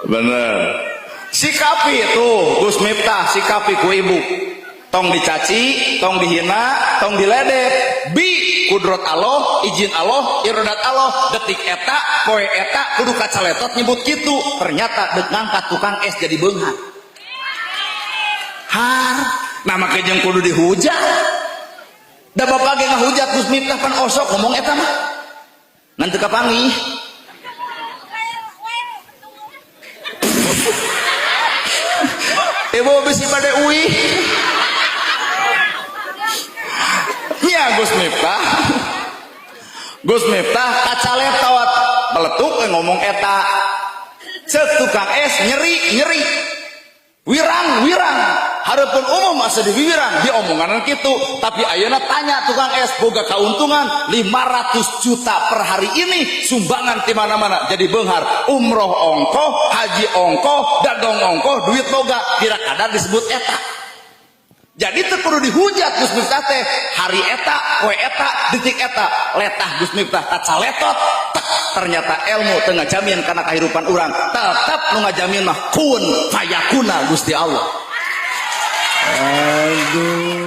Bener. Sikapi tuh Gus Miftah, sikapi ku ibu. Tong dicaci, tong dihina, tong diledek. Bi kudrot Allah, izin Allah, irodat Allah, detik eta, poe eta kudu kacaletot nyebut kitu. Ternyata dek ngangkat tukang es jadi beunghar. Har, nah make jeung kudu dihujat. Da bapak ge ngahujat Gus Miftah pan osok ngomong eta mah. Ngan teu kapanggih. Ibu bisi bade uih. Nya Gus Miftah. Gus Miftah kacaletot meletuk ngomong eta. Ceuk tukang es nyeri nyeri. Wirang wirang. Hareupeun umum asa diwiwirang diomongan kitu, tapi ayeuna tanya tukang es boga kauntungan 500 juta per hari ini sumbangan di mana-mana jadi beunghar, umroh ongkoh, haji ongkoh, dagang ongkoh, duit boga kira kadar disebut eta. Jadi teu kudu dihujat Gus Miftah teh hari eta, poe eta, detik eta, letah Gus Miftah kacaletot, tek, ternyata ilmu teu ngajamin kana kahirupan urang, tetep nu ngajamin mah kun fayakuna Gusti Allah. Aduh.